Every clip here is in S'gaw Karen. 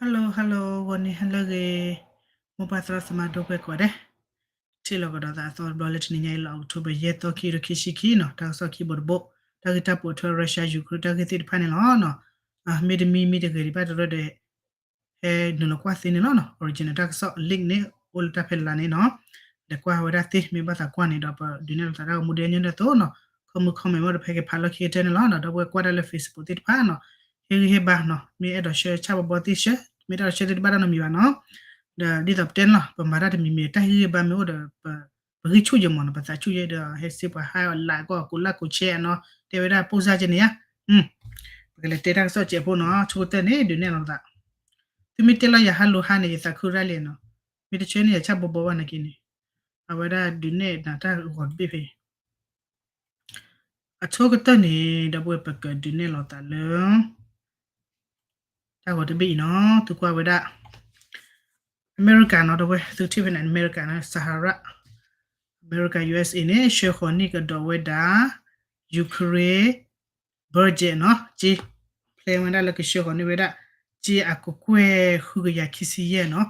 Hello hello ဂီၤနံၤဟါလၢအဂ့ၤ, မိၢ်ပၢ်သရၣ်သမါဒီပုၢ်ဝဲၢ်ကိးဂၤဒဲး, ထံၣ်လိာ်ကဒီးသးအသီတဘျီလၢတနံၤညါအံၤလီၤ October ယဲၢ်သီခံကထိခံဆံခံနီၤ, တၢ်ကစီၣ်ခံဘိတဘိ, တၢ်ဂ့ၢ်တၢ်ပိာ်ထွဲ Russia Ukraine တၢ်ဂ့ၢ်သ့ၣ်တဖၣ်န့ၣ်လီၤ. မ့ၢ်တမံမ့ၢ်တဂ့ၤဒံးဘၣ်တရၢဒီး ဟဲနုာ်လီၤကွၢ်သ့န့ၣ်လီၤနီၤ, original တၢ်ကစီၣ် link န့ၣ် အိၣ်လၢတၢ်ဖဲလၢ်န့ၣ်နီၤ, လဲၤကွၢ်ဝဲဒၣ်သ့ မ့ၢ်ဘၣ်သးကွၢ်န့ၣ်ဒီး ပဒုးနဲၣ်လီၤသးတၢ်ဂီၤမူဒ်အညီဒ်သိးနီၤ, ခီမုၢ် comment မ့ၢ်အိၣ်ဒီးဖဲက့ၤဖးလီၢ်ခံကတၢၢ်န့ၣ်လီၤနီၤ, ဒီပုၢ်ဝဲၢ်ကွၢ်တၢ်လၢ Facebook သ့ၣ်တဖၣ်နီၤ, ဟ့ၣ်ဂံၢ်ဟ့ၣ်ဘါနီၤ, မ့ၢ်အဲၣ်ဒိးဆှၢဆၣ်ဘီဘီသ့ၣ်ဆှၢ, မ့ၢ်တအဲၣ်ဒိးဆှၢသ့ၣ်တဘၣ်တၢ်နီတမံၤဘၣ်နီၤ, ဒီးဒ်သိးပတဲန့ၣ်လီၤ, ပမၤတၢ်တမံၤမံၤ တၢ်ဟ့ၣ်ဂံၢ်ဟ့ၣ်ဘါမ့ၢ်အိၣ်ဒီး ပဂံၢ်ဆူၣ်ယဲမ့ၢ်နီၤ, ပသးဆူၣ်ယဲဒီး ဟဲစ့ပှၤဟါအီၤ like အီၤ ကိး like ကိး share နီၤ, တဲဝဲဒၣ် ပိၢ်စၢ်ကဲန့ၣ်ဧါ, ပကလဲၤတဲတၢ်ကစီၣ်စဲးဖိနီၤ, ဆိကတၢၢ်န့ၣ် ဒုးနဲၣ်လီၤသး သုမ့ၢ်တဲလီၤယၤဟါလိၤဟါန့ၣ် ယသးခုရၣ်လံနီၤ, မ့ၢ်တဆှၢန့ၢ်ယၤဆၣ်ဘီဘီဘၣ်နာ်က့န့ၣ်, အဝဲဒၣ်ဒုးနဲၣ်နၤတၢ်ဂီၤတဘ့ၣ်ဖဲအံၤ, အဆိကတၢၢ်န့ၣ် ဒီပုၢ်ဝဲၢ်ပကဒုးနဲၣ်လီၤသးလၢ တၢ်ဂီၤတဘ့ၣ်အံၤနီၤ, သုကွၢ်ဝဲဒၣ် အမဲရကၤနီၤ, ဒီပုၢ်ဝဲၢ်သုထံၣ်ဖဲန့ၣ် အမဲရကၤနီၤ, Sahara အမဲရကၤ USA န့ၣ် ဆှၢဃီၤန့ၢ်ကဒီးဝဲဒၣ် Ukraine budget နီၤ, က့ plan ဝဲဒၣ်လၢကဆှၢဃီၤန့ၢ်ဝဲဒၣ် က့အကကွဲၢ်ဃုကယၤခံဆံယဲၢ်နီၤ,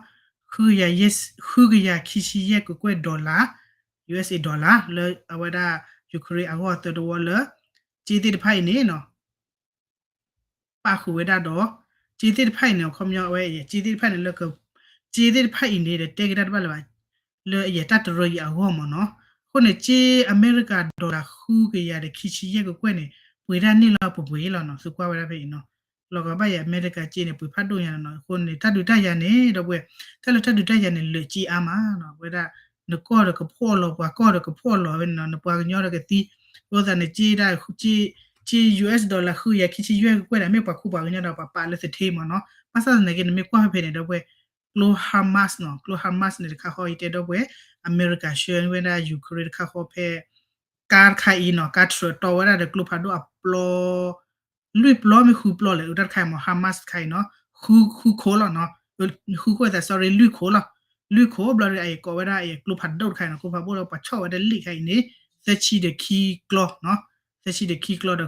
ဃုကယၤ ဃုကယၤခံဆံယဲၢ်ကကွဲၢ် dollar, USA dollar လၢအဝဲဒၣ် Ukraine အဂီၢ်သၢတဝီလၢ က့သ့ၣ်တဖၣ်အံၤန့ၣ်နီၤ ပာ်ဃုာ်ဝဲဒၣ်ဒီး က့သ့ၣ်တဖၣ်အံၤန့ၣ် အခီပညီအဝဲ က့သ့ၣ်တဖၣ်န့ၣ်လၢ က့သ့ၣ်တဖၣ်အံၤန့ၣ်ဒီး တဲက့ၤတၢ်တဘၣ်လၢၤဘၣ် လၢအယဲၢ်တၢ်တရၢအံၤအဂီၢ်မ့ၢ်နီၤ, အဃိန့ၣ် က့အမဲရကၤ dollar ဃုကယၤဒီးခံဆံယဲၢ်ကကွဲၢ်န့ၣ် ပှ့ၤဒၣ်န့ၢ်လီၤပှဲၤပှဲၤလီၤနီၤ, သုကွၢ်ဝဲဒၣ်ဖဲအံၤနီၤ, လီၤဂာ်ဘၣ်ယဲၢ်အမဲရကၤက့န့ၣ် ပှ့ၤဖးဒိၣ်ညါနီၤ, အဃိန့ၣ် တၢ်ဒုးတၢ်ယၤန့ၣ် ဒီပုၢ်ဝဲၢ် တၢ်လၢတၢ်ဒုးတၢ်ယၤန့ၣ် လၢာ်က့အါမးနီၤ, ဝဲဒၣ် နကီၢ်ဒီးကဖှီၣ်လီၤ ပှၤကီၢ်ဒီးကဖှီၣ်လီၤဝဲန့ၣ်နီၤ, နပှၤကညီဒီးကသံ, အဃိသတးန့ၣ် က့ဒၣ် က့ US dollar ဃုကယၤခံဆံယဲၢ်ကကွဲၢ်န့ၣ် မ့ၢ်ပှၤခူပှၤကညီဒီးပှၤပာ်လၢသထ့မ့ၢ်နီၤ, ဘၣ်ဆၣ်သနာ်က့န့ၣ် မ့ၢ်ကွၢ်ဖဲဖဲန့ၣ် ဒီပုၢ်ဝဲၢ် ကျိ Hamas နီၤ, ကျိ Hamas န့ၣ်တခါဃီ ယတဲဒီပုၢ်ဝဲၢ် အမဲရကၤဆှၢန့ၢ်ဝဲဒၣ် Ukraine တခါဃီဖဲ ကါတခါအံၤနီၤ, ကါထြၢးတီဝဲဒၣ်ဒီးကျိဖးဒိၣ်အပျီ လွံၢ်ပျီမ့ၢ်ဃုပျီလဲၣ်, တၢ်တခါအံၤမ့ၢ် Hamas တခါအံၤနီၤ, ဃု ဃုခိၣ်လီၤနီၤ, ဃုခိၣ်သး sorry လွံၢ်ခိၣ်လီၤ, လွံၢ်ခိၣ်ဘျီဒီး အံၤကိးဝဲဒၣ် အံၤကျိဖးဒိၣ်တခါအံၤနီၤ, ကျိဖးဒိၣ်လၢပှၤဆီၣ်ဝဲဒၣ်လံာ်တခါအံၤန့ၣ် သၢဆံဒီးခံကျီနီၤ, သၢဆံဒီးခံကျီဒီးကျိ ကျိဆၣ် ကျိချံ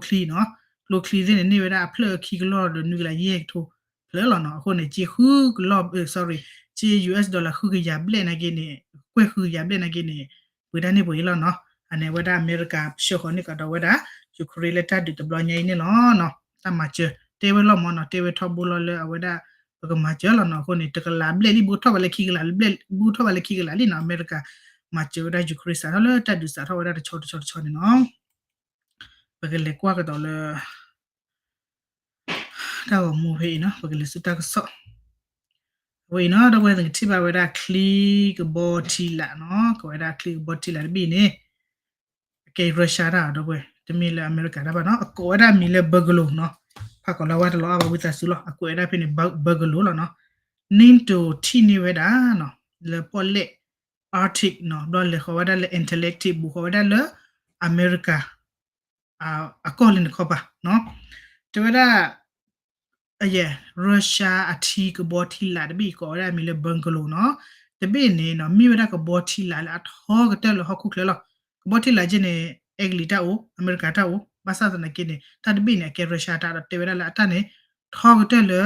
နီၤ, ကျိချံသ့ၣ်န့ၣ် န့ၢ်ဝဲဒၣ်အဖျၢၣ်ခံကလီၢ်ဒီးနွံကလးယဲၢ်ကထိ ဖျၢၣ်လီၤနီၤ, အဃိန့ၣ် က့ဃုကလီၢ် sorry က့ US dollar ဃုကယၤဘျဲၣ်နာ်က့န့ၣ် ကွဲၢ်ဃုကယၤဘျဲၣ်နာ်က့န့ၣ် ပှ့ၤဒၣ်န့ၢ်ပှဲၤအံၤလီၤနီၤ, အန့ၣ်အဝဲဒၣ်အမဲရကၤဆှၢဃီၤန့ၢ်ကဒီးဝဲဒၣ် Ukraine လၢတၢ်ဒုးတဘျီညါအံၤန့ၣ်လီၤနီၤ, တၢ်မၤစၢၤ တဲဝဲလီၤမ့ၢ်နီၤ, တဲဝဲထီဘိလီၤလၢအဝဲဒၣ် ပကမၤစၢၤလီၤနီၤ, အဃိန့ၣ် တကလးဘျဲၣ်လံ ဘူးထီၣ်ဘၣ်လၢခံကလးဘျဲၣ် ဘူးထီၣ်ဘၣ်လၢခံကလးလံနီၤ, အမဲရကၤ မၤစၢၤဝဲဒၣ် Ukraine စးထီၣ်လၢတၢ်ဒုးစးထီၣ်ဝဲဒၣ်တဆီတဆီတဆီန့ၣ်နီၤ, ပကလဲၤကွၢ်ကဒီးလၢ တၢ်ဂီၤမူဖဲအံၤနီၤ, ပကလဲၤဆူတၢ်ကစီၣ် အဝဲအံၤနီၤ, ဒီပုၢ်ဝဲၢ်သ့ၣ်ကထံၣ်ဘၣ်ဝဲဒၣ်ချံကဘီထံလာ်နီၤ, ကိးဝဲဒၣ်ချံကဘီထံလာ်တဘ့ၣ်န့ၣ် အကဲ Russia တၢ်ဒီပုၢ်ဝဲၢ် တမ့ၢ်လၢအမဲရကၤတၢ်ဘၣ်နီၤ, အကိးဝဲဒၣ်မံၤလၢ Belgorod နီၤ, ဖးကီးလီၤဝါတလီၤအါဘၣ်ဝံသးစူၤလီၤ, အကွဲးဝဲဒၣ်ဖဲန့ၣ် Belgorod လီၤနီၤ, NATO ထံၣ်န့ၢ်ဝဲဒၣ်နီၤ, လၢပီၣ်လဲၣ် Arctic နီၤ, ဘျီလဲၤဃီၤဝဲဒၣ်လၢ Antarctic ဘူးဃီၤဝဲဒၣ်လၢ အမဲရကၤ အကီၢ်လၢနခီပၤနီၤ, တဲဝဲဒၣ် အယဲၢ် Russia အထံကဘီထံလာ်တဘ့ၣ် ကိးဝဲဒၣ်မံၤလၢ Belgorod နီၤ, တဘ့ၣ်န့ၣ်နီၤ မ့ၢ်ဝဲဒၣ်ကဘီထံလာ်လၢအထီကတၢၢ်လၢဟီၣ်ခိၣ်ချၢလီၤ, ကဘီထံလာ်က့န့ၣ် အဲကလံးတၢ်အိၣ် အမဲရကၤတၢ်အိၣ်, ဘၣ်ဆၣ်သနာ်က့န့ၣ် တၢ်တဘ့ၣ်န့ၣ် အကဲ Russia တၢ်ဒီး တဲဝဲဒၣ်လၢအတၢ်န့ၣ် ထီကတၢၢ်လၢ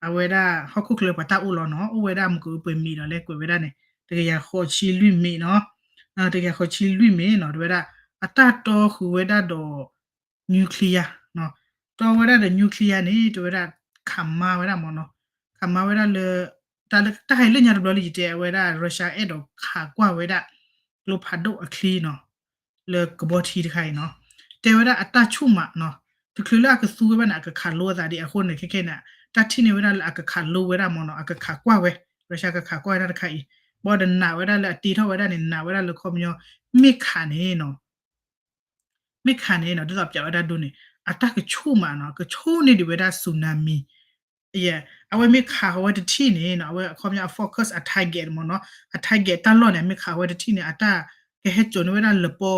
အဝဲဒၣ်ဟီၣ်ခိၣ်ချၢပှၤတၢ်အိၣ်လီၤနီၤ, အိၣ်ဝဲဒၣ်မုၢ်ကပှဲၤမံၤဒီးလဲၤကွဲးဝဲဒၣ်န့ၣ် တကယၤဃိးဆံလွံၢ်မံၤနီၤ, တကယၤဃိးဆံလွံၢ်မံၤနီၤ, တဲဝဲဒၣ် အတၢ်တီဃုာ်ဝဲဒၣ်ဒီး nuclear နီၤ, တီဝဲဒၣ်ဒီး nuclear န့ၣ် တဲဝဲဒၣ် ခးမါဝဲဒၣ်မ့ၢ်နီၤ, ခးမါဝဲဒၣ်လၢ တၢ်ဟဲလၢညါတဘျီလံ ယတဲအဝဲဒၣ် Russia အဲၣ်ဒိးခးကွၢ်ဝဲဒၣ် ကျိဖးဒိၣ်အချံနီၤ လၢကဘီထံတခါအံၤနီၤ, တဲဝဲဒၣ်အတၢ်ဆူၣ်မးနီၤ, တချုးလၢအကသူဝဲဘၣ်န့ၣ် အကခးလိအသးဒံးအဃိန့ၣ် ခဲခဲန့ၣ် တၢ်ထံၣ်န့ၢ်ဝဲဒၣ်လၢအကခးလိဝဲဒၣ်မ့ၢ်နီၤ, အကခးကွၢ်ဝဲ Russia ကခးကွၢ်ဝဲဒၣ်တခါအံၤ, ဘၣ်ဒီးနာ်ဝဲဒၣ်လၢအတ့ထီၣ်ဝဲဒၣ်န့ၣ် နာ်ဝဲဒၣ်လၢခီပညီ မ့ၢ်ခးန့ၣ်နီၤ မ့ၢ်ခးန့ၣ်နီၤ ဒ်သိးပျးဝဲဒၣ်ဒိန့ၣ် အတၢ်ကဆူၣ်မးနီၤ, ကဆူၣ်န့ၢ်ဒံးဝဲဒၣ် tsunami အဝဲမ့ၢ်ခးဃီၤဝဲတထံၣ်န့ၣ်နီၤ, အဝဲအခီပညီအ focus အ target မ့ၢ်နီၤ, အ target တၢ်လီၢ်န့ၣ် မ့ၢ်ခးဃီၤဝဲတထံၣ်န့ၣ် အတၢ်ကဟဲစိာ်န့ၢ်ဝဲဒၣ်လပီ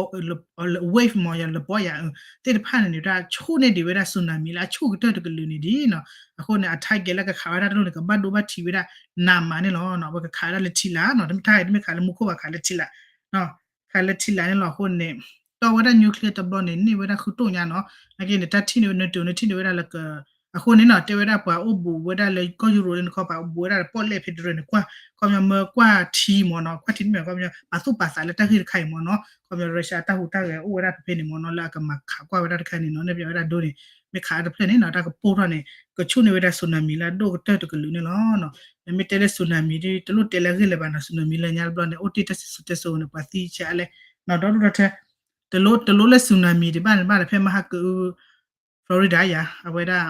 wave မ့ၢ် ယၤလပီယၤ သ့ၣ်တဖၣ်န့ၣ်န့ၣ် တၢ်ဆူၣ်န့ၢ်ဒံးဝဲဒၣ် tsunami လၢအဆူၣ်ကတၢၢ်တကလုာ်န့ၣ်ဒံးနီၤ, အဃိန့ၣ် အ target လၢကခးဝဲဒၣ်တၢ်လီၢ်န့ၣ် ကဘၣ်ဒိဘၣ်ထံးဝဲဒၣ်နးမးန့ၣ်လီၤ. အဝဲကခးဝဲဒၣ်လၢထံလာ်နီၤ, တမ့ၢ်တၢ်တမ့ၢ်ခးလၢမူခိၣ်ဘၣ် ခးလၢထံလာ် ခးလၢထံလာ်န့ၣ်လီၤ. အဃိန့ၣ် တီဝဲဒၣ် nuclear တဘျီန့ၣ် န့ၢ်ဝဲဒၣ်ဃုတိၢ်ညါနီၤ, နာ်က့န့ၣ် တၢ်ထံၣ်န့ၢ်ဝဲ NATO န့ၣ် ထံၣ်န့ၢ်ဝဲဒၣ်လၢက အဃိန့ၣ်နီၤ တဲဝဲဒၣ်ပှၤအိၣ်ဘူးဝဲဒၣ်လၢကီၢ်ယူရိၤလၢနခီပၤ အိၣ်ဘူးဝဲဒၣ်လၢပီၣ်လဲၣ် federal န့ၣ် ကွၢ် ခီပညီမၢကွၢ်ထံမ့ၢ်နီၤ ကွၢ်ထံမ့ၢ် ခီပညီ ပာ်သူၣ်ပာ်သးလၢတၢ်ဂ့ၢ်တခါအံၤမ့ၢ်နီၤ ခီပညီ Russia တၢ်ဟူးတၢ်ဂဲၤအိၣ်ဝဲဒၣ်ဖဲဖဲန့ၣ်မ့ၢ်နီၤ လၢအကမၤခးကွၢ်ဝဲဒၣ်တခါန့ၣ်နီၤ နဲၣ်ပျဲဝဲဒၣ်ဒိန့ၣ် မ့ၢ်ခးတဖျၢၣ်န့ၣ်နီၤ တၢ်ကပိၢ်ထီၣ်န့ၣ် ကဆူၣ်န့ၢ်ဝဲဒၣ် tsunami လၢအဒိၣ်ကတၢၢ်တကလုာ်န့ၣ်လီၤ. နမ့ၢ်တဲလၢ tsunami ဒ်တလိၣ်တဲလၢအဂ့ၢ်လၢၤဘၣ်နီၤ tsunami လၢညါတဘျီန့ၣ် အိၣ်တ့ၢ်တၢ်စံၣ်စိၤတဲစိၤန့ၣ် ပှၤသံဆဲးအါလဲၣ်နီၤ ဒီဒူၣ်ဒီထၢ တလိၣ် တလိၣ်လၢ tsunami ဒံးဘၣ်န့ၣ်ဘၣ်ဒီး ဖဲမဟါကအု Florida ယၤ အဝဲဒၣ်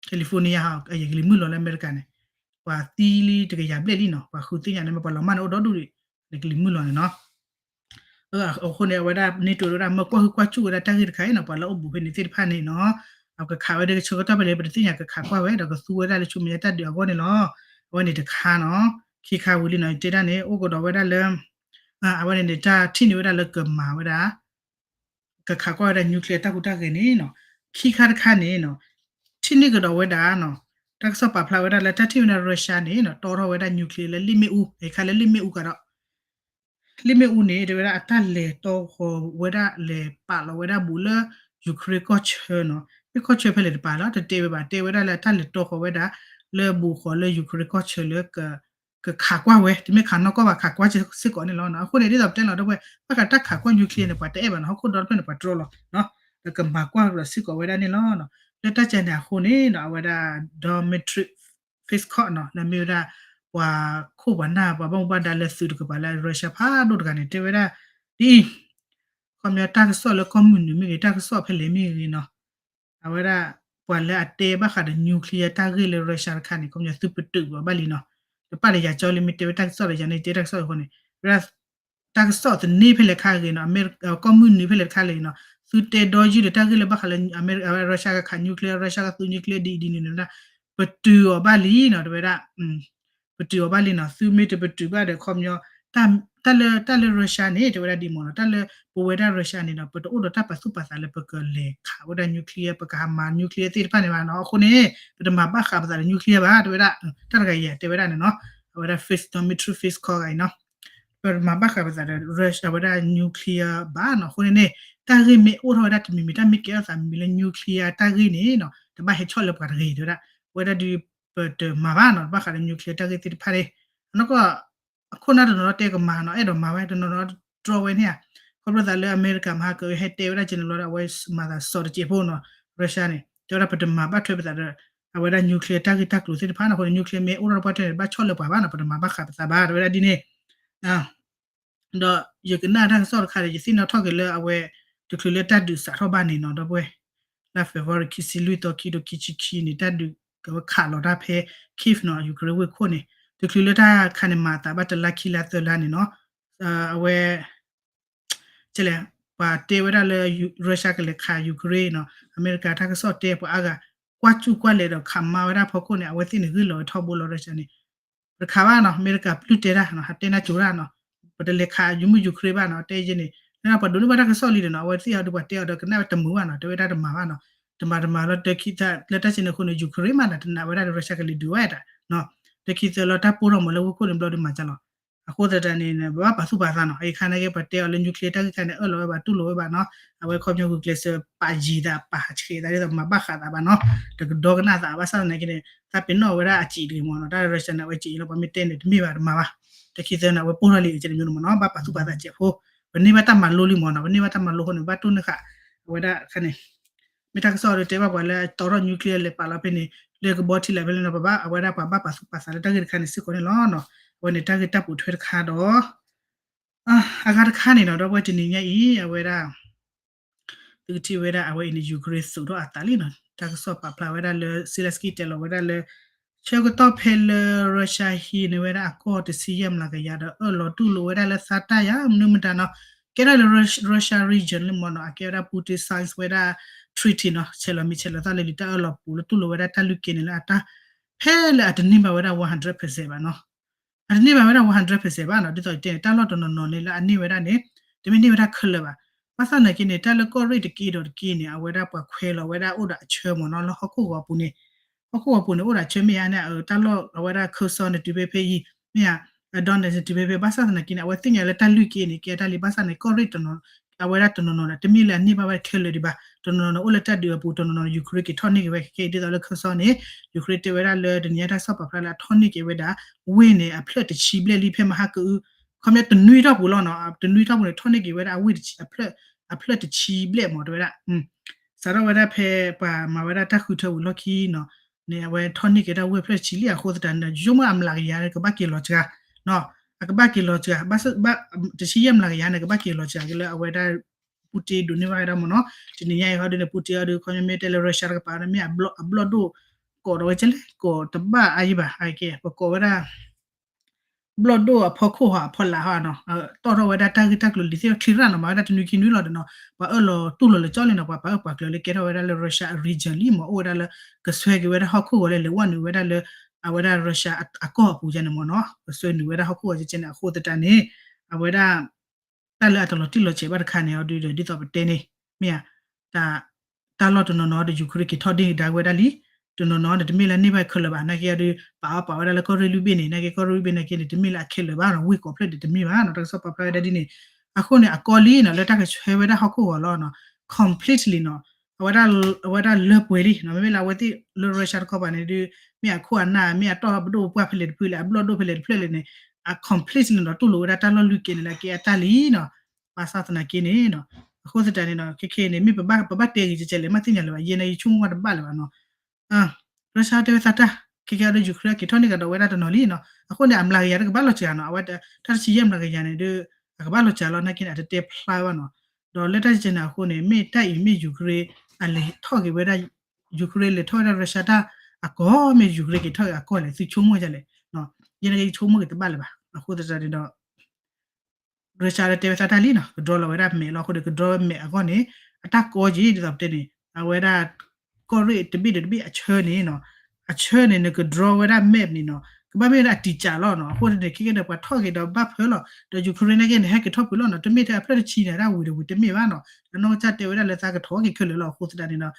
California ဟီ အယကလံၤမုၢ်လီၤလၢအမဲရကၤန့ၣ် ပှၤသံလံတကယၤဘျဲၣ်လံနီၤ ပှၤဃုသ့ၣ်ညါန့ၣ် မ့ၢ်ပှၤလီၤမၢ်န့ၣ်အိၣ်ဒီဒူၣ်ဒံး ကလံၤမုၢ်လီၤန့ၣ်နီၤ အဃိန့ၣ် အဝဲဒၣ် NATO ဝဲဒၣ် မၢကွၢ်ဟုကွၢ်စူၣ်ဝဲဒၣ်တၢ်ဂ့ၢ်တခါအံၤနီၤ ပှၤလၢအိၣ်ဘူးဖဲန့ၣ်သ့ၣ်တဖၣ်န့ၣ်နီၤ အကခးဝဲဒၣ်ကဆၢကတီၢ်ဖဲလဲၣ် ပတသ့ၣ်ညါ ကခးကွၢ်ဝဲ ဒီးကသူဝဲဒၣ်လၢဆူမဲာ်ညါတၢ်ဒုးအဂီၢ်န့ၣ်လီၤ. အဝဲန့ၣ်တခါနီၤ ခံခါဝံၤလံနီၤ တဲဒၣ်န့ၣ် အိၣ်ကဒီးဝဲဒၣ်လၢ အဝဲန့ၣ်န့ၣ် တၢ်ထံၣ်န့ၢ်ဝဲဒၣ်လၢကမၤဝဲဒၣ် ကခးကွၢ်ဝဲဒၣ် nuclear တၢ်ဟူးတၢ်ဂဲၤန့ၣ်နီၤ ခံခါတခါန့ၣ်နီၤ ထံၣ်န့ၢ်ကဒီးဝဲဒၣ်နီၤ တၢ်ကစီၣ်ပာ်ဖျါဝဲဒၣ်လၢတၢ်ထံၣ်ဝဲဒၣ် Russia န့ၣ်နီၤ တီထီၣ်ဝဲဒၣ် nuclear လၢလ့ၣ်မ့ၣ်အူ အခါလၢလ့ၣ်မ့ၣ်အူကဒီး လ့ၣ်မ့ၣ်အူန့ၣ် တဲဝဲဒၣ် အတၢ်လဲၤတီဃီၤဝဲဒၣ် လဲၤပာ်လီၤဝဲဒၣ်ဘူးလၢ Ukraine ကီၢ်ဆၢနီၤ မ့ၢ်ကီၢ်ဆၢဖဲလဲၣ်တပၤလီၤ တတဲဝဲဘၣ် တဲဝဲဒၣ်လၢအတၢ်လဲၤတီဃီၤဝဲဒၣ် လၢဘူးဃီၤလၢ Ukraine ကီၢ်ဆၢလၢ ကခးကွၢ်ဝဲ တမ့ၢ်ခးနီၢ်ကီၢ်ဘၣ် ခးကွၢ်စ့ၢ်ကီးန့ၣ်လီၤ. အဃိန့ၣ် ဒ်သိးပတဲလီၤဒီးဝဲ ဘၣ်ဃးတၢ်ခးကွၢ် nuclear န့ၣ် ပှၤတအဲၣ်ဘၣ်နီၤ ဟီၣ်ခိၣ်ဒီတဖျၢၣ်န့ၣ် ပှၤတြီလီၤ ဒီးကမၤကွၢ်ဒီးစ့ၢ်ကီးဝဲဒၣ်န့ၣ်လီၤ. လၢတၢ်ကဲန့ၣ်အဃိန့ၣ်နီၤ အဝဲဒၣ် Dmitry Peskov နီၤ လၢမ့ၢ်ဝဲဒၣ် ပှၤခိၣ်ပှၤနၢ် ပှၤဘၣ်မူဘၣ်ဒါလၢသုးတကပၤလၢ Russia ဖးဒိၣ်တဂၤန့ၣ် တဲဝဲဒၣ် ဒ်အံၤ ခီပညီတၢ်ကစီၣ်လၢကီၢ်မုၢ်နုာ်မ့ၢ်ဂ့ၤ တၢ်ကစီၣ်ဖဲလဲၣ်မ့ၢ်ဂ့ၤနီၤ အဝဲဒၣ် ပှၤလၢအတဲဘၣ်ဃးဒီး nuclear တၢ်ဂ့ၢ်လၢ Russia တခါန့ၣ် ခီပညီသုပတုာ်အီၤဘၣ်လံနီၤ တပာ်လၢယၤကၠီလၢမ့ၢ်တဲဝဲတၢ်ကစီၣ်ဒီး ယၤန့ၣ်တဲတၢ်ကစီၣ်အဃိန့ၣ် ဝဲဒၣ် တၢ်ကစီၣ်သန့ဖဲလဲၣ်ခါဂ့ၤနီၤ ကီၢ်မုၢ်နုာ်ဖဲလဲၣ်တခါလဲၣ်နီၤ သုတဲဒီယုၢ်ဒီးတၢ်ဂ့ၢ်လၢဘၣ်ဃးလၢ Russia ကခး nuclear Russia ကသူ nuclear ဒ်အံၤဒ်န့ၣ် ပတုာ်အီၤဘၣ်လံနီၤ တဲဝဲဒၣ် ပတုာ်အီၤဘၣ်လံနီၤ သုမ့ၢ်တပတုာ်ဘၣ်ဒီးခီပညီ တၢ်လၢ တၢ်လၢ Russia န့ၣ် တဲဝဲဒၣ်ဒ်မ့ၢ်နီၤ တၢ်လၢပဝဲဒၣ် Russia န့ၣ်ဒီး ပတအိၣ်ဒီးတၢ်ပာ်သူၣ်ပာ်သးလၢပကလဲၤခးဝဲဒၣ် nuclear ပကဟးမၤ nuclear သ့ၣ်တဖၣ်န့ၣ်ဘၣ်နီၤ အဃိန့ၣ် ပတမၤဘၣ်ဃးပသးဒီး nuclear ဘၣ် တဲဝဲဒၣ် တၢ်တဂၤအံၤတဲဝဲဒၣ်န့ၣ်နီၤ အဝဲဒၣ် Dmitry Peskov ဂၤအံၤနီၤ ပတမၤဘၣ်ဃးပသးဒီး Russia ဝဲဒၣ် nuclear ဘၣ်နီၤ အဃိန့ၣ်န့ၣ် တၢ်ဂ့ၢ်မ့ၢ်အိၣ်ထီၣ်ဝဲဒၣ်တမံၤမံၤ တၢ်မ့ၢ်ကဲထီၣ်သးမံၤလၢ nuclear တၢ်ဂ့ၢ်န့ၣ်နီၤ တဘၣ်ဟဲဆီၣ်လၢပှၤတဂ့ၤ တဲဝဲဒၣ် ဝဲဒၣ်ဒုး ပတမၤဘၣ်နီၤ ဘၣ်ဃးဒီး nuclear တၢ်ဂ့ၢ်သ့ၣ်တဖၣ်န့ၣ် အနီၢ်ကီၢ် အခိၣ်နၢ်တနီၤနီၤတဲကမၤနီၤ အဲၣ်ဒိးမၤဝဲ တနီၤနီၤတြီဝဲန့ၣ်ဧါ ခီဖျိသးလၢအမဲရကၤမဟါကဟဲတဲဝဲဒၣ်ကဲန့ၣ်လီၤ အဝဲမၤသးစီၤတစဲးဖိနီၤ Russia န့ၣ် တဲဝဲဒၣ်ပတမၤဘၣ်ထွဲပသးဒီး အဝဲဒၣ် nuclear တၢ်ဂ့ၢ်တၢ်ကျိၤသ့ၣ်တဖၣ်နီၤ အဃိန့ၣ် nuclear မ့ၢ်အိၣ်ထီၣ်တပှၢ်တၢၢ်န့ၣ် ဘၣ်ဆီၣ်လၢပှၤဘၣ်နီၤ ပတမၤဘၣ်ဃးပသးဘၣ် တဲဝဲဒၣ်ဒ်န့ၣ် ဒီးယကနၣ်တၢ်ကစီၣ်တခါဒီး ယသ့ၣ်နီၣ်ထီၣ်က့ၤလၢအဝဲ တချုးလၢတၢ်ဒုးစးထီၣ်ဘၣ်န့ၣ်နီၤ ဒီပုၢ်ဝဲၢ် လါ February ခံဆံလွံၢ်သီ ခံကထိခံဆံခံန့ၣ် တၢ်ဒုးကဝဲခးလီၤတၢ်ဖဲ Kyiv နီၤ Ukraine ဝ့ၢ်ခိၣ်န့ၣ် တချုးလၢတၢ်ခါန့ၣ်မၤအသးဘၣ်တလါခံလါသၢလါန့ၣ်နီၤ အဝဲ ကဲလဲၣ် ပှၤတဲဝဲဒၣ်လၢ Russia ကလဲၤခး Ukraine နီၤ အမဲရကၤတၢ်ကစီၣ်တဲပှၤအါဂၤ ကွၢ်စူၣ်ကွၢ်လဲၤဒီးခးမါဝဲဒၣ်ဖီခိၣ်န့ၣ် အဝဲသ့ၣ်န့ၣ်ဂ့ၢ်လီၤဝဲထီဘိလီၤ Russia န့ၣ် ပတခးဘၣ်နီၤ အမဲရကၤပျုၢ်တဲဒၣ်နီၤ ဟးတဲနၢ်ကၠိဒၣ်နီၤ ပတလဲၤခးယမုၢ် Ukraine ဘၣ်နီၤ တဲယဲန့ၣ် လၢပှၤဒိးန့ၢ်ဘၣ်တၢ်ကစီၣ်လံဒီးနီၤ အဝဲသ့ၣ်အီၤဒီးပှၤတဲအီၤဒီးကနၣ်ဝဲတမုာ်ဘၣ်နီၤ တဲဝဲဒၣ်တမၤဘၣ်နီၤ တမၤတမၤလီၤ တခံသၢ လၢတၢ်စဲန့ၣ်အဃိန့ၣ် Ukraine မးနီၤ တနာ်ဝဲဒၣ်ဒီး Russia ကလဲၤဒုးဝဲဒၣ်နီၤ တခံသၢလီၤတၢ်ပိၢ်ထီၣ်မးလၢဝ့ၢ်ခိၣ်န့ၣ်ဘျီဒီးမၤကလီၤ အဃိသတးန့ၣ် ပဘၣ်ပာ်သူၣ်ပာ်သးနီၤ အခါန့ၣ်က့ၤပှၤတဲအီၤလၢ nuclear တၢ်ဂ့ၢ်ခါန့ၣ် အၢၣ်လီၤဝဲဘၣ်တူၢ်လိာ်ဝဲဘၣ်နီၤ အဝဲခီပညီဂုာ်ကျဲးစၢးပာ်ယံၤသး ပာ်ဟးဆှဲးသး ဒ်သိးမၤဘၣ်ဃးသးဘၣ်နီၤ တကဒီကနၣ်သးဘၣ်ဆၣ်သနာ်က့န့ၣ် သးပ့ၤနီၣ်ဝဲဒၣ်အစံးတဂ့ၤမးနီၤ တၢ် Russia န့ၣ် အဝဲစံးအံၤလီၤ ပှၤမ့ၢ်တဲန့ၣ် တမ့ၢ်ဘၣ်တမၤဘၣ် တခံသၢန့ၣ် အဝဲပိၢ်ထီၣ်လံ ကဲန့ၣ်မးနီၤ ဘၣ်ပာ်သူၣ်ပာ်သးစဲးဖိ ပန့ၢ်ဘၣ်တၢ်မၤလိလံမးနီၤ ပန့ၢ်ဘၣ်တၢ်မၤလိအဃိန့ၣ် ဘၣ်တိၢ်န့ၢ်ဃာ် အဝဲဒၣ်ခါန့ၣ် မ့ၢ်တၢ်ကစီၣ်ဒီးတဲဘၣ်ပှၤလၢတီထီၣ် nuclear လဲၤပာ်လီၤဖဲန့ၣ် လၢကဘီထံလၢဖဲလဲၣ်နီၤ ပဘၣ်အဝဲဒၣ်ပှၤဘၣ်ပာ်သူၣ်ပာ်သးလၢတၢ်ဂ့ၢ်တခါန့ၣ်စ့ၢ်ကီးန့ၣ်လီၤနီၤ အဝဲန့ၣ်တၢ်ဂ့ၢ်တၢ်ပိာ်ထွဲတခါဒီး အဂၤတခါန့ၣ်နီၤ ဒီပုၢ်ဝဲၢ်တနံၤညါအံၤ အဝဲဒၣ် သုကထံၣ်ဝဲဒၣ်အဝဲအံၤန့ၣ် Ukraine သုးထီၣ်အသးလံနီၤ တၢ်ကစီၣ်ပာ်ဖျါဝဲဒၣ်လၢ Zelenskyy တဲလီၤဝဲဒၣ်လၢ ဆၢကတီၢ်ဖဲလၢ Russia ဟံးန့ၢ်ဝဲဒၣ်အကီၢ်တဆံယဲၢ်မျးကယၤဒီး အၢၣ်လီၤတူၢ်လိာ်ဝဲဒၣ်လၢသးတၢ်ယၤမနုၤမတၤနီၤ ကဲထီၣ်လၢ Russia region လံမးနီၤ အကဲဝဲဒၣ် Putin sign ဝဲဒၣ် treaty နီၤ ဆဲးလီၤမံၤဆဲးလီၤသၣ်လၢလံာ်တၢ်အၢၣ်လီၤပူၤလၢတူၢ်လိာ်ဝဲဒၣ်တၢ်လုၢ်က့န့ၣ်လၢအတၢ် ဖဲလၢအတန့ၢ်ဘၣ်ဝဲဒၣ် one hundred percent ဘၣ်နီၤ အတန့ၢ်ဘၣ်ဝဲဒၣ် one hundred percent ဘၣ်နီၤ ဒ်သိးယတဲန့ၣ် တၢ်လီၢ်တနီၤနီၤန့ၣ်လၢအန့ၢ်ဝဲဒၣ်န့ၣ် တမ့ၢ်န့ၢ်ဝဲဒၣ်ခဲလၢာ်ဘၣ်. ဘၣ်ဆၣ်သနာ်က့န့ၣ် တၢ်လၢကီၢ်ရ့ၣ်တက့ဒီးတက့န့ၣ် အဝဲဒၣ်ပှၤခွဲးလီၤဝဲဒၣ်အိၣ်ဒီးအဆၢမးနီၤ လၢဟီၣ်ခိၣ်ဂီၤပူၤန့ၣ် ဟီၣ်ခိၣ်ဂီၤပူၤန့ၣ် အိၣ်ဒီးအဆၢမ့ၢ်ဧါန့ၣ် တၢ်လီၢ်အဝဲဒၣ်ခၢၣ်စီန့ၣ်တုၤဖဲဖဲအံၤ မ့ၢ်ဧါ Donetsk န့ၣ်တုၤဖဲဖဲ ဘၣ်ဆၣ်သနာ်က့န့ၣ် အဝဲသ့ၣ်ညါလၢတၢ်လုၢ်က့န့ၣ် ကဲတၢ်လံ ဘၣ်ဆၣ်န့ၣ် ကီၢ်ရ့ၣ်တနီၤ အဝဲဒၣ်တနီၤနီၤဒီး တမ့ၢ်လၢအန့ၢ်ဘၣ်ဝဲခဲလၢာ်ဒံးဘၣ်, တနီၤနီၤန့ၣ် အိၣ်လၢတၢ်ဒုးအပူၤ, တနီၤနီၤန့ၣ် Ukraine က့ၤထီၣ်န့ၢ်က့ၤဝဲခဲကဲအံၤ ဒ်သိးလၢ Kherson န့ၣ် Ukraine တဲဝဲဒၣ်လၢတနံၤညါတၢ်ကစီၣ်ပာ်ဖျါလၢအထီၣ်န့ၢ်က့ၤဝဲဒၣ် ဝ့ၢ်န့ၣ် အဖျၢၣ်တဆံဘျဲၣ်လံ ဖဲမဟါကအု ခီပညီတနွံထီၣ်ပူၤလီၤနီၤ, တနွံထီၣ်ပူၤန့ၣ် ထီၣ်န့ၢ်က့ၤဝဲဒၣ်အဝ့ၢ်တဆံ အဖျၢၣ် အဖျၢၣ်တဆံဘျဲၣ်မ့ၢ်တဲဝဲဒၣ် စးထီၣ်ဝဲဒၣ်ဖဲပှၤမၤဝဲဒၣ်တၢ်ဃုထၢဝံၤလီၢ်ခံနီၤ, န့ၣ် အဝဲထီၣ်န့ၢ်က့ၤဒၣ်ဝ့ၢ်ဖျၢၣ်တဆံလံ အဃိသတးန့ၣ် ဆိကမိၣ်အမျးကယၤန့ၣ် ကဘၣ်က့ၤလီၤစှၤ, အကဘၣ်က့ၤလီၤစှၤ ဘၣ် တဆံယဲၢ်မျးကယၤန့ၣ် ကဘၣ်က့ၤလီၤစှၤက့ၤလၢအဝဲဒၣ် Putin ဒိးန့ၢ်ဘၣ်ဝဲဒၣ်မ့ၢ်နီၤ, တနံၤညါအံၤဟီဒ်န့ၣ် Putin အီၤဒုး ခီပညီမ့ၢ်တဲလၢ Russia တကပၤန့ၣ် မ့ၢ်အဘျီၣ်ဒိၣ် ကိးဒီးဝဲကဲလဲၣ် ကိးတဘၣ်အါယံၤဘၣ် အကဲ ပကိးဝဲဒၣ် ဘျီၣ်ဒိၣ်အဖီခိၣ်ဟီ အဖီလာ်ဟီနီၤ, တီၣ်ထီၣ်ဝဲဒၣ်တၢ်ဂ့ၢ်တၢ်ကျိၤလံၤသ့ၣ်ချံရၣ်နီၤ, မၤဝဲဒၣ်တနွံခံနွံလီၤဒီးနီၤ, ပှၤအၢၣ်လီၤတူၢ်လိာ်လၢကၠီလံနီၤ, ပှၤပာ်အၢၣ်ပာ်ကျၢၤလၢကဲထီၣ်ဝဲဒၣ်လၢ Russia အ region လံ မ့ၢ်အိၣ်ဝဲဒၣ်လၢ ကစွဲက့ၤဝဲဒၣ်ဟီၣ်ခိၣ်ဂီၤလၢလဲၤဝဲနုာ်ဝဲဒၣ်လၢ အဝဲဒၣ် Russia အကီၢ်အပူၤကဲန့ၣ်မ့ၢ်နီၤ, ကစွဲနုာ်ဝဲဒၣ်ဟီၣ်ခိၣ်ဂီၤကဲန့ၣ် အဃိသတးန့ၣ် အဝဲဒၣ် တၢ်လၢအတလီၤတံၢ်လီၤဆဲးဘၣ်တခါန့ၣ် အီၤဒုးဒီး ဒ်သိးပတဲန့ၣ် မ့ၢ်ဧါ တၢ်လီၢ်တနီၤနီၤဒီး Ukraine က့ၤထီၣ်ဒ့ၣ်ဒါဝဲဒၣ်လံ, တနီၤနီၤန့ၣ် တမ့ၢ်လၢန့ၢ်ဘၣ်ခဲလၢာ်ဘၣ်, နာ်က့အီၤဒုး ပာ်အီၤပာ်ဝဲဒၣ်လၢကီၢ်ရ့ၣ်လွံၢ်ဘ့ၣ်န့ၣ် နာ်က့ကီၢ်ရ့ၣ်လွံၢ်ဘ့ၣ်နာ်က့န့ၣ် တမ့ၢ်လၢအခဲလၢာ်ဘၣ်နီၤ, ဝ့ၢ်ကိးဖျၢၣ်ဒံးတမ့ၢ်ဘၣ်နီၤ, တၢ်ကစီၣ်ပာ်ဖျါဝဲဒၣ်ဒ်န့ၣ်, အဃိန့ၣ် အကီလံနီၤ လၢတၢ်ကဆှၢဝဲဒၣ်ဟီၣ်ခိၣ်ဂီၤလီၤနီၤ, completely နီၤ, အဝဲဒၣ် အဝဲဒၣ်လၢပှဲၤလံနီၤ, မ့မ့ၢ်လၢအဝဲသ့ၣ်လၢ Russia တခီပၤန့ၣ်ဒုး မ့ၢ်အခိၣ်အနၢ် မ့ၢ်အတီၢ်ပဒိၣ်ပပှၢ်ဖဲလဲၣ်တဖုလဲၣ် အဘျီၣ်ဒိၣ်ဖဲလဲၣ်တဖျၢၣ်လဲၣ်န့ၣ် အ completely နီၤ တူၢ်လိာ်ဝဲဒၣ်တၢ်လီၢ်လွံၢ်က့န့ၣ် လၢက့အတၢ်လံနီၤ, ဘၣ်ဆၣ်သနာ်က့န့ၣ်နီၤ, အဃိသတးန့ၣ်နီၤ ခဲခဲအံၤန့ၣ် မ့ၢ်ပဘၣ်ပဘၣ်တဲဂ့ၤကဲကဲလဲၣ် မ့ၢ်သ့ၣ်ညါလၢၤဘၣ်, ယဲန့ၣ်ယဆိကမိၣ်ဝဲတဘၣ်လၢၤဘၣ်နီၤ Russia တဲဝဲသးတၢ် ခဲကဲအီၤဒီး Ukraine က့ၤထီၣ်န့ၢ်ကဒီးဝဲဒၣ်တနီၤလံနီၤ, အဃိန့ၣ် အမျးကယၤတကဘၣ်လီၤစှၤနီၤ, အဝဲတၢ်တဆံယဲၢ်မျးကယၤန့ၣ်ဒီး အကဘၣ်လီၤစှၤလီၤ နာ်က့န့ၣ် အတတဲဖျါဘၣ်နီၤ, ဒီးလၢတၢ်တကဲန့ၣ်အဃိန့ၣ် မ့ၢ်တၢ်အံၤမ့ၢ် Ukraine အလဲၤထီၣ်က့ၤဝဲဒၣ် Ukraine လဲၤထီၣ်ဝဲဒၣ် Russia တၢ်အကီၢ် မ့ၢ် Ukraine က့ၤထီၣ်က့ၤအကီၢ်လဲၣ် သုဆိကမိၣ်ဒ်လဲၣ်, ယဲန့ၣ်က့ယဆိကမိၣ်က့ၤတဘၣ်လၢၤဘၣ်, အဃိသတးန့ၣ်ဒီး Russia လၢတဲဝဲသးတၢ်လံနီၤ ကဒြီလီၤဝဲဒၣ်မဲာ်လီၤ, အဃိန့ၣ် ကဒြီဝဲမဲာ်အဂီၢ်န့ၣ် အတၢ်ကီက့ၤ ဒ်သိးပတဲန့ၣ် အဝဲဒၣ် ကီၢ်ရ့ၣ်တဘ့ၣ်ဒီးတဘ့ၣ်အဆၢန့ၣ်နီၤ, အဆၢန့ၣ် နကဒြီဝဲဒၣ် map န့ၣ်နီၤ ကဘၣ်မ့ၢ်ဝဲဒၣ်အတံာ်စးလီၤနီၤ, အဃိန့ၣ် ခဲကဲဒီးပှၤထီၣ်က့ၤဒီးဘၣ်ဖၢလီၤ, ဒီး Ukraine နာ်က့န့ၣ် ဟဲက့ၤထီၣ်ဖုးလီၤနီၤ, တမ့ၢ်ထဲအဖျၢၣ်တဆံန့ၣ် ဒၣ်ဝံၤဒီးဝံၤတမ့ၢ်ဘၣ်နီၤ, အနီၢ်ကစၢ်တဲဝဲဒၣ်လၢသးကထီၣ်က့ၤခဲလၢာ်လီၤ, အဃိသတးန့ၣ်ဒီး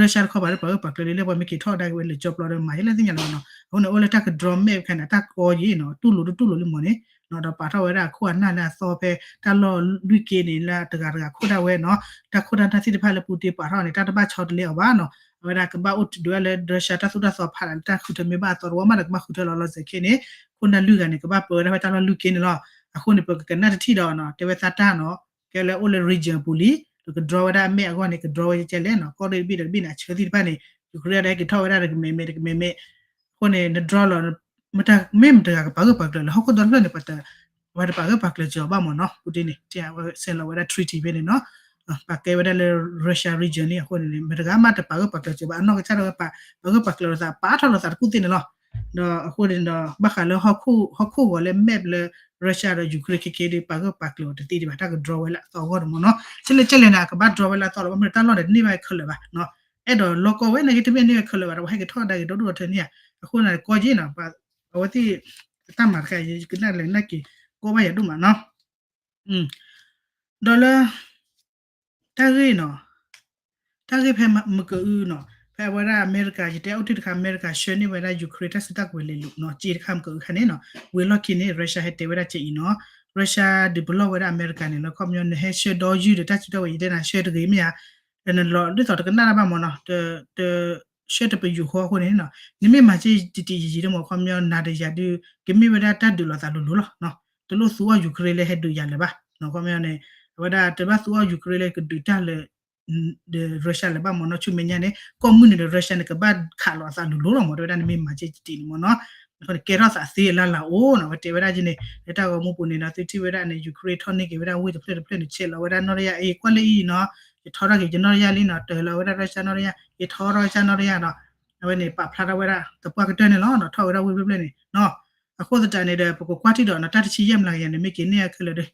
Russia တခီပၤဒီး ပှၤဂၢၢ်ပှၤကျၢၤလံ လၢပှၤမ့ၢ်က့ၤထီၣ်ဒၣ်က့ၤဝဲလၢကၠီပျီဒီး မၤယဲလၢသ့ၣ်ညါလၢၤဘၣ်နီၤ, အဃိန့ၣ် အိၣ်လၢတၢ်ကဒြီ map ခါန့ၣ် တၢ်ကီယံၤနီၤ တူၢ်လိာ်တတူၢ်လိာ်လံမ့ၢ်န့ၣ်, ဒီးပာ်ထီၣ်ဝဲဒၣ်အခိၣ်အနၢ်လၢအသီဖဲ တၢ်လီၢ်လွံၢ်က့န့ၣ် လၢတဂၤတဂၤခိၣ်ဒၣ်ဝဲနီၤ, တၢ်ခိၣ်တၢ်နၢ်သ့ၣ်တဖၣ်လၢ Putin ပာ်ထီၣ်န့ၣ် တၢ်တဘၣ်ဆီတလဲအီၤဘၣ်နီၤ, အဝဲဒၣ်ကဘၣ်အိၣ်ဒုးဝဲလၢ Russia တၢ်သိၣ်တၢ်သီဖးဒၣ်လၢတၢ်ဃုထၢမ့ၢ်ဘၣ်အသီတဝီမးဒီး ကဘၣ်ဃုထၢလီၤလီၤစဲးခဲန့ၣ်, ခိၣ်နၢ်လွံၢ်ဂၤန့ၣ် ကဘၣ်ပၢဝဲဒၣ်ဖဲတၢ်လီၢ်လွံၢ်က့န့ၣ်လီၤ, အဃိန့ၣ် ပကကနၣ်တထံၣ်ဒီးနီၤ တဲဝဲသးတၢ်နီၤ ကဲလၢအိၣ်လၢ region အပူၤလံ, ဒီးကဒြီဝဲဒၣ်အမဲာ်အဂီၢ်န့ၣ် ကဒြီဝဲကဲလဲၣ်နီၤ, ကီၢ်ရ့ၣ်တဘ့ၣ်ဒီးတဘ့ၣ်န့ၣ် အဆၢသ့ၣ်တဖၣ်န့ၣ် Ukraine ဒီးဟဲက့ၤထီၣ်ဝဲဒၣ်တကမဲာ်မဲာ်တကမဲာ်မဲာ်, အဃိန့ၣ် နဒြီလီၤ မ့ၢ်မတဂၤကပာ်ဂၢၢ်ပာ်ကျၢၤလၢဟီၣ်ခိၣ်ဒီဖျၢၣ်န့ၣ် ပှၤတပာ်ဂၢၢ်ပာ်ကျၢၤစၢၤအီၤဘၣ်မ့ၢ်နီၤ, ပူတ့န့ၣ် တဲဝဲဆဲးလီၤဝဲဒၣ် treaty ဖဲန့ၣ်နီၤ, ပာ်ကဲဝဲဒၣ်လၢ Russia region လံ, အဃိန့ၣ် မတဂၤမးတပာ်ဂၢၢ်ပာ်ကျၢၤစၢၤဘၣ်, အနီၢ်ကစၢ်ဒၣ်ဝဲပာ်ဂၢၢ်ပာ်ကျၢၤလိာ်သး ပာ်ထီၣ်လိာ်သးတကူၣ်သ့ၣ်န့ၣ်လီၤ, ဒီးအဃိန့ၣ်ဒီး ဘၣ်ဃးလၢဟီၣ်ခိၣ်ဂီၤလၢ map လၢ Russia ဒီး Ukraine ခဲခဲဒီး ပာ်ဂၢၢ်ပာ်ကျၢၤအီၤတသ့ဒံးဘၣ်, တၢ်ကဒြီဝဲလၢအသီအဂီၢ်န့ၣ်မ့ၢ်နီၤ, ကဲလဲၣ်ကဲလဲၣ်န့ၣ် အကဘၣ်ဒြီဝဲလၢအသီလီၤ, ဘၣ်မနုၤတၢ်လီၢ်န့ၣ် တန့ၢ်ဘၣ်ခဲလၢာ်ဘၣ်, အဲၣ်ဒိးလီကီဝဲန့ၣ်က့ တမ့ၢ်န့ၢ်ဘၣ်ခဲလၢာ်ဘၣ်, ဒီးပှၤဟဲက့ၤထီၣ်ဒၣ်က့ၤဒီဒိၣ်ဒီထၢန့ၣ်ဧါ, အဃိန့ၣ် ကီက့နီၤ, အဝဲသ့ၣ် တၢ်မၤတခါ ယကနၣ်လဲၣ်နၢ်က့ၤ ကီဘၣ်ယၤဒိၣ်မးနီၤ ဒီးလၢ တၢ်ဂ့ၢ်နီၤ, တၢ်ဂ့ၢ်ဖဲမကအုနီၤ, ဖဲအဝဲဒၣ်အမဲရကၤ ယတဲအိၣ်တ့ၢ်တခါ အမဲရကၤဆှၢန့ၢ်ဝဲဒၣ် Ukraine တၢ်စုတၢ်ကဝဲၤလဲၤလိာ်နီၤ, က့တခါမကအုခါန့ၣ်နီၤ, ဝံၤလီၢ်ခံန့ၣ် Russia ဟဲတဲဝဲဒၣ်က့အံၤနီၤ, Russia ဒုးပလီၢ်ဝဲဒၣ်အမဲရကၤန့ၣ်လီၤ, ခီပညီနဟဲဆှၢဒီယုၢ်ဒီးတၢ်စုတၢ်ဝဲၤ ယတဲနၤဆှၢတဂ့ၤမ့ၢ်ဧါ, နလီၤဒ်သိးတကနၣ်တၢ်ဘၣ်မ့ၢ်နီၤ, တ ဆှၢတပယူာ်ဃီအဃိန့ၣ်နီၤ, နမ့ၢ်မၤက့တံၢ်တံၢ်ယံာ်ယံာ်ဒ်မ့ၢ် ခီပညီနၤဒီးယၤဒုး ကမ့ၢ်ဝဲဒၣ်တၢ်ဒုးလိာ်သးလိၤလိၤလီၤ, တလိၣ်သူအီၣ် Ukraine လၢဟဲဒုးယၤလၢၤဘၣ်, ခီပညီန့ၣ် အဝဲဒၣ်တဘၣ်သူအီၣ် Ukraine လၢကဒုးတၢ်လၢ ဒီး Russia လၢၤဘၣ်မ့ၢ်နီၤ, ဆူမဲာ်ညါန့ၣ် ကီၢ်မုၢ်နုာ်ဒီး Russia န့ၣ် ကဘၣ်ခးလိာ်အသးလိၤလိၤလီၤမ့ၢ် တဲဝဲဒၣ် နမ့ၢ်မၤက့တံၢ်တံၢ်န့ၣ်မ့ၢ်နီၤ, ကဲထီၣ်သးသ့အလၢ်လၢ်အိၣ်နီၤ, အဝဲတဲဝဲဒၣ်က့န့ၣ် လၢတၢ်ဂီၤမူပူၤန့ၣ်နီၤ, သုထံၣ်ဝဲဒၣ်န့ၣ် Ukraine ထီၣ်န့ၢ်က့ၤဝဲဒၣ်ဝ့ၢ်တဖျၢၣ်တဖျၢၣ်န့ၣ် ဆဲးလီၤဝဲဒၣ်နီၢ်တယၢ် အံၤကွၢ်လၢအံၤနီၤ, ယထီထီၣ်က့ၤယနီၢ်တယၢ်လံနီၤ, တၢ်လီၤဝဲဒၣ် Russia နီၢ်တယၢ်, ယထီထီၣ် Russia နီၢ်တယၢ်နီၤ, အဝဲန့ၣ် ပာ်ဖျါထီၣ်ဝဲဒၣ် သပှၢ်ကတၢၢ်န့ၣ်လီၤနီၤ, ထီၣ်ဝဲဒၣ်ဝ့ၢ်ဖျၢၣ်ဖျၢၣ်န့ၣ်နီၤ, အဃိသတးန့ၣ်ဒီး ပကကွၢ်ထံၣ်ဒီးနီၤ, တၢ်တဆံယဲၢ်မျးကယၤန့ၣ် မ့ၢ်က့ၤန့ၢ်အခဲလၢာ်ဒီး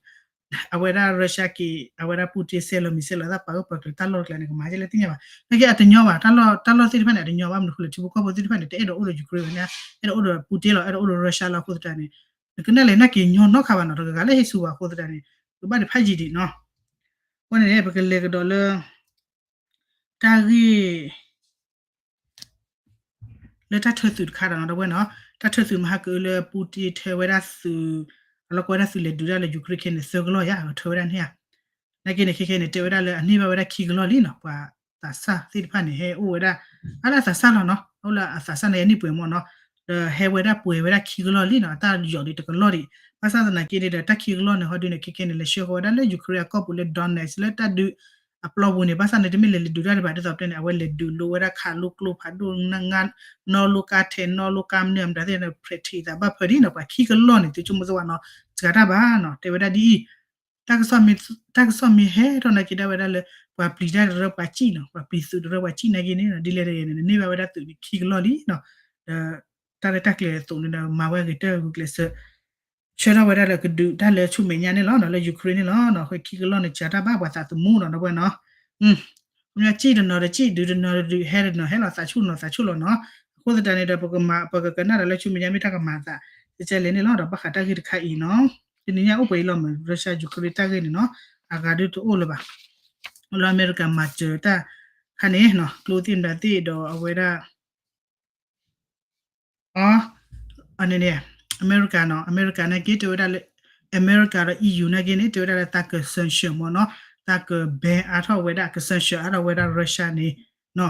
အဝဲဒၣ် Russia က့ၤ အဝဲဒၣ် Putin ဆဲးလီၤမံၤဆဲးလီၤသၣ် ပာ်ဂၢၢ်ပာ်ကျၢၤတၢ်လီၢ်တကျါန့ၣ် ကမၤက့လၢသ့ၣ်ညါဘၣ်, နာ်က့အတညီဘၣ်, တၢ်လီၢ်သ့ၣ်တဖၣ်န့ၣ် အတညီဘၣ်, မနုၤဃိလဲၣ် ထံဖိကီၢ်ဖိသ့ၣ်တဖၣ်န့ၣ် တအဲၣ်ဒိးအိၣ်ဒီး Ukraine ဘၣ်န့ၣ်, အဲၣ်ဒိးအိၣ်ဒီး Putin လီၤ, အဲၣ်ဒိးအိၣ်ဒီး Russia လီၤ, အဃိသတးန့ၣ် နကနၣ်လဲၤနၢ်က့ၤညီနီတခါဘၣ်နီၤ, တဂၤဂၤလၢဟ့ၣ်ဆူၣ်ဘၣ်အဃိသတးန့ၣ် ကဘၣ်ဒံးဖးယံာ်ဒံးနီၤ, အဃိန့ၣ် ပကလဲၤကဒီးလၢ တၢ်ဂ့ၢ် လၢတၢ်ထၢသုးတခါဒီးနီၤ, ဒီပုၢ်ဝဲၢ်နီၤ, တၢ်ထၢသုးမဟါကအုလၢ Putin ထၢဝဲဒၣ်သုး, အလီၢ်ကဝဲဒၣ်သုးလဲၤဒုးတၢ်လၢ Ukraine ခဲန့ၣ် သၢကလီၢ်ယါ, ထၢဝဲဒၣ်န့ၣ်ဧါ, နာ်က့န့ၣ် ခဲခဲန့ၣ် တဲဝဲဒၣ်လၢအန့ၢ်ဘၣ်ဝဲဒၣ်ခံကလီၢ်လံနီၤ, ပှၤသးစၢ်သ့ၣ်တဖၣ်န့ၣ် ဟဲအိၣ်ဝဲဒၣ် အလၢအသးစၢ်လီၤနီၤ, အိၣ်လၢအသးစၢ်န့ၣ် အနံၣ်ပှဲၤမ့ၢ်နီၤ, ဒီးဟဲဝဲဒၣ်ပှဲၤဝဲဒၣ်ခံကလီၢ်လံနီၤ, အတၢ်ယီၤဒံးတကလီၢ်ဒံး, ဘၣ်ဆၣ်သနာ်က့န့ၣ်ဒီး တၢ်ခံကလီၢ်န့ၣ် ဟီဒုန့ၣ် ခဲခဲန့ၣ် လဲၤဆှၢဃီၤဝဲဒၣ်လၢ Ukraine အကီၢ်ပူၤလၢ Donetsk လၢတၢ်ဒုးအပျီပူၤန့ၣ်, ဘၣ်ဆၣ်န့ၣ် တမ့ၢ်လဲၤလဲၤဒုးတၢ်တဘၣ် ဒ်သိးပတဲန့ၣ် အဝဲလဲၤဒုးလိဝဲဒၣ်ခးလိကျိဖးဒိၣ် နီၣ်လိကါထဲး နီၣ်လိကါမနုၤမတၤသ့ၣ်န့ၣ် ဖျဲးထံးသးဘၣ်ဖၢဒ်နီၤ, ပှၤခံကလီၢ်န့ၣ် သုဆိကမိၣ်သ့ဝဲနီၤ, စှၤတၢ်ဘၣ်နီၤ, တဲဝဲဒၣ်ဒ်အံၤ တၢ်ကစီၣ်မ့ၢ် တၢ်ကစီၣ်မ့ၢ်ဟဲထီၣ်နာ်က့ဒၣ်ဝဲဒၣ်လၢ ပှၤပျံၤတၢ်တရၢပှၤစံၣ်နီၤ, ပှၤပျံၤသုးတရၢပှၤစံၣ်နာ်က့န့ၣ် ဒ်လဲၣ်တဂ့ၤန့ၣ် နန့ၢ်ဘၣ်ဝဲဒၣ်သုးန့ၣ်ခံကလီၢ်လံနီၤ, ဒီးတၢ်ရဲၣ်တၢ်ကျဲၤအသိးန့ၣ်ဒီး မၤဝဲဂ့ၤတၢ်ဂုာ်ကျဲးစၢး ဆှၢထီၣ်ဝဲဒၣ်လၢကဒုးတၢ်လၢဆူမဲာ်ညါန့ၣ်လီၤနီၤ, လၢ Ukraine န့ၣ်လီၤနီၤ, အဃိခံကလီၢ်န့ၣ် စှၤတၢ်ဘၣ် ပှၤသးသမူနီၤ ဒီပုၢ်ဝဲၢ်နီၤ, ခီပညီစံၣ်တနီၤတစံၣ် ဒုးတနီၤတဒုး ဟဲတနီၤဟဲလီၤ သးဆူၣ်နီၤသးဆူၣ်လီၤနီၤ, အဃိသတးန့ၣ်ဒီး ပကမၤ ပကကနၣ်ဒီးလၢဆူမဲာ်ညါမ့ၢ်တၢ်ကမၤသး ကကဲလဲၣ်န့ၣ်လီၤ, ဒီးဘၣ်ဃးတၢ်ဂ့ၢ်တခါအံၤနီၤ, တနံၤညါအိၣ်ပှဲၤအံၤလီၤမး Russia Ukraine တၢ်ဂ့ၢ်န့ၣ်နီၤ, အဂၤဒုတအိၣ်လၢၤဘၣ်, လၢအမဲရကၤမၤစၢၤတၢ်ခါန့ၣ်နီၤ ကျိသ့ၣ်မတၤသ့ၣ်ဒီးအဝဲဒၣ် အ အန့ၣ်န့ၣ် အမဲရကၤနီၤ, အမဲရကၤနာ်က့တဲဝဲဒၣ်လၢ အမဲရကၤဒီး EU နာ်က့န့ၣ် တဲဝဲဒၣ်လၢသးက sanction မ့ၢ်နီၤ, သးက ban အါထီၣ်ဝဲဒၣ် က sanction အါထီၣ်ဝဲဒၣ် Russia န့ၣ်နီၤ,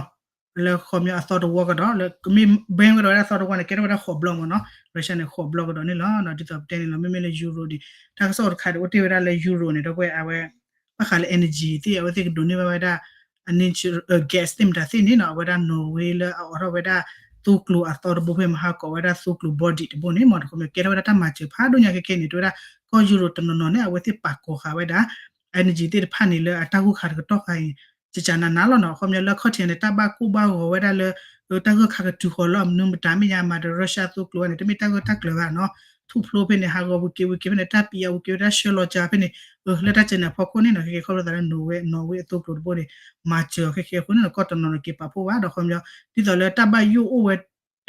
လၢခီပညီအသီတဝီကဒီး လၢကမ့ၢ် ban ဝဲဒၣ်ဝဲဒၣ်သီတဝီန့ၣ် ကဲထီၣ်ဝဲဒၣ်ဃိးဘျီမ့ၢ်နီၤ, Russia န့ၣ် ဃိးဘျီကဒီးန့ၣ်လီၤ, ဒ်သိးပတဲန့ၣ်လီၤ, မ့မ့ၢ်လၢ Euro န့ၣ် တၢ်ကစီၣ်တခါဒီး အိၣ်တ့ၢ်ဝဲဒၣ်လၢ Euro န့ၣ် ဒီပုၢ်ဝဲၢ်အဝဲ ဘၣ်ဃးလၢ energy သ့ၣ် အဝဲသ့ၣ်ကဒိးန့ၢ်ဘၣ်ဝဲဒၣ် အ natural gas သ့ၣ်မတၤသ့ၣ်န့ၣ်နီၤ, အဝဲဒၣ် Norway လၢအအိးထီၣ်ဝဲဒၣ်သိကျိၤအသီတဘိဖဲမဟါကိးဝဲဒၣ်သိကျိၤ Baltic တဘိန့ၣ်မ့ၢ်နီၤ, ခီပညီကဲထီၣ်ဝဲဒၣ်တၢ်မၤစၢၤဖးဒိၣ်ညါခဲခဲန့ၣ် တဲဝဲဒၣ် ကီၢ် Euro တနီၤနီၤန့ၣ် အဝဲသ့ၣ်ပာ်ကီၤဃာ်ဝဲဒၣ် energy သ့ၣ်တဖၣ်န့ၣ်လၢအတၢ်ဂိၢ်ခါတကတီၢ်ဃါအံၤ ကကနၤနၤလီၤနီၤ, ခီပညီလၢခီၣ်ထံးန့ၣ် တၢ်ဘၣ်ကိၢ်ဘၣ်ဂီၤဝဲဒၣ်လၢ တၢ်ဂိၢ်ခါကတုၤဃီၤလၢအမနုၤမတၤမ့ၢ်ညါမးဒီး Russia သိကျိၤဝဲန့ၣ် တမ့ၢ်တၢ်ဂိၢ်တၢ်ကျၢၤဘၣ်နီၤ, ထူၣ်ဖျိဖဲန့ၣ် ဟးဂီၤဝံၤက့ၤဝံၤက့ၤဖဲန့ၣ် တၢ်ပံၤအဝံၤက့ၤဝဲဒၣ်ဆှၢလီၤကါဖဲန့ၣ်, လၢတၢ်စဲးန့ၣ်အဖီခိၣ်န့ၣ်နီၤ, ခဲခဲခီဖျိသးလၢ Norway Norway အသိကျိၤတဘိန့ၣ် မၤစၢၤအီၤခဲခဲအဃိန့ၣ်နီၤ, ကီၢ်တနီၤနီၤက့ၤပာ်ဖှိၣ်ဘၣ်ဒီး ခီပညီ ဒ်သိးလၢတၢ်ဘၣ်ယိၣ်အိၣ်ဝဲ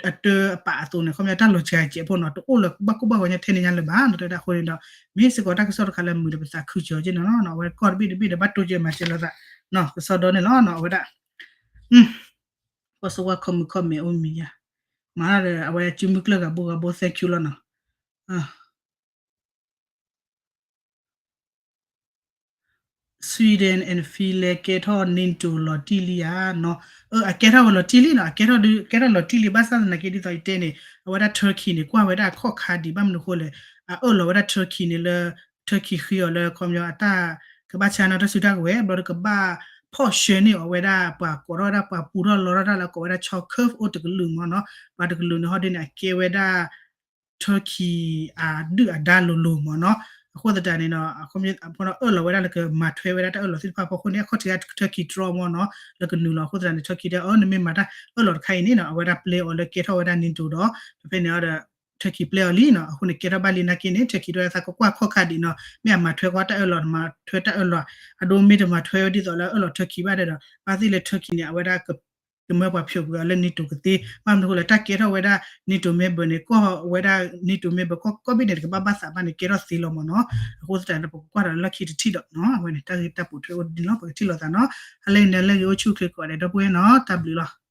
အတၢအပာ်အသိးန့ၣ် ခီပညီတၢ်လီၤစှၤကဲးဖိနီၤ, တအိၣ်လၢဘၣ်ကိၢ်ဘၣ်ဂီၤညါထဲန့ၣ်ညါလၢၤဘၣ်နီၤ, တဲဒၣ်အဃိန့ၣ်ဒီး မ့ၢ်စ့ၢ်ကီးတၢ်ကစီၣ်တခါလၢမုာ်ဒီးပသးခုစၢၤက့နီၤနီၤ, အဝဲကီၢ်တဘ့ၣ်တဘ့ၣ်ဒီးဘၣ်တိစၢၤမၤစၢၤလိာ်သးနီၤ, ကစီဒီန့ၣ်လီၤနီၤ, အဝဲဒၣ် ကီၢ်စဝါခီမုၣ်ခီမဲာ်အိၣ်မံၤယါ, မၤဒီးအဝဲစုမုၢ်ကျၢၢ်ဂၤဘိဂၤဘိ thank you လီၤနီၤ. Sweden and Finland ကဲထီၣ် NATO လီၤတံၢ်လံဧါနီၤ, အကဲထီၣ်ဝဲလီၤတံၢ်လံနီၤ, အကဲထီၣ်ဒုး ကဲထီၣ်လီၤတံၢ်လံ ဘၣ်ဆၣ်သနာ်က့ဒ်သိးယတဲန့ၣ် အဝဲဒၣ် Turkey န့ၣ် ကွၢ်ဝဲဒၣ်အခီၣ်ခါဒံး ဘၣ်မနုၤအဃိလဲၣ်, အအၢၣ်လီၤဝဲဒၣ် Turkey န့ၣ်လၢ Turkey ဃ့အီၤလၢခီပညီအတၢ် ကဘၣ်ဆါနီၣ်တၢ်စုတၢ်ကဝဲၤ ဘျီဒီးကဘၣ်ဖီၣ်ဆှၢန့ၢ်အီၤဝဲဒၣ် ပှၤကိးထီၣ်ဝဲဒၣ်ပှၤပူၤထီၣ်လီထီၣ်တၢ်လၢကိးဝဲဒၣ် Chorkov အိၣ်တကလုာ်မ့ၢ်နီၤ, ပှၤတကလုာ်န့ၣ် ဟီဒ်န့ၣ် အကဲဝဲဒၣ် Turkey အဒုၣ်အဒါလိၤလိၤမ့ၢ်နီၤ, အဃိသတးန့ၣ်ဒီး အဃိပှၤအၢၣ်လီၤဝဲဒၣ်လၢကမၤထွဲဝဲဒၣ်တၢ်အၢၣ်လီၤသ့ၣ်တဖၣ်အဖီခိၣ်န့ၣ် အခီၣ်ထံး Turkey တြီမ့ၢ်နီၤ, လၢကနုာ်လီၤ အဃိသတးန့ၣ် Turkey တဲအီၤ နမ့ၢ်မၤတၢ်အၢၣ်လီၤတခါအံၤန့ၣ်နီၤ အဝဲဒၣ်ပျဲအီၤလၢကဲထီၣ်ဝဲဒၣ် NATO ဒီး ဖဲန့ၣ်အီၤဒီး Turkey ပျဲအီၤလံနီၤ, အဃိန့ၣ် ကဲထီၣ်ဘၣ်လံနာ်က့န့ၣ် Turkey ဒ်ဝဲသးကကွၢ်ခီၣ်ခါဒံးနီၤ, မ့ၢ်အမၤထွဲကွၢ်တၢ်အၢၣ်လီၤ မၤထွဲတၢ်အၢၣ်လီၤ, အဒိမ့ၢ်တမၤထွဲဝဲဒ်သိးလၢအၢၣ်လီၤ Turkey ဘၣ်ဒီး ဘၣ်သ့ၣ်လၢ Turkey န့ၣ် အဝဲဒၣ် ကမၢပှၤဖျိးကွံာ်အီၤလၢ NATO ကသ့, ဘၣ်မနုၤအဃိလဲၣ် တၢ်ကဲထီၣ်ဝဲဒၣ် NATO member န့ၣ် ကီၢ်ဝဲဒၣ် NATO member ကီၢ်ကီၢ်ဘ့ၣ်န့ၣ် တကဘၣ်ဘၣ်သးဘၣ်န့ၣ် ကဲထီၣ်သ့လီၤမ့ၢ်နီၤ, အဃိသတးန့ၣ် ပကကွၢ်ဒီးလၢလီၢ်ခံတထံၣ်ဒီးနီၤ, အဝဲန့ၣ် တၢ်ဂ့ၢ်တၢ်ပိာ်ထွဲအိၣ်ဒ်န့ၣ်လီၤ, ပကထံၣ်လိာ်သးနီၤ, ဟါလၢအဂ့ၤန့ၣ် လၢအဂ့ၤအိၣ်ဆူၣ်အိၣ်ချ့ကိးဂၤဒဲး ဒီပုၢ်ဝဲၢ်နီၤ, တၢ်ဘျုးလီၤ.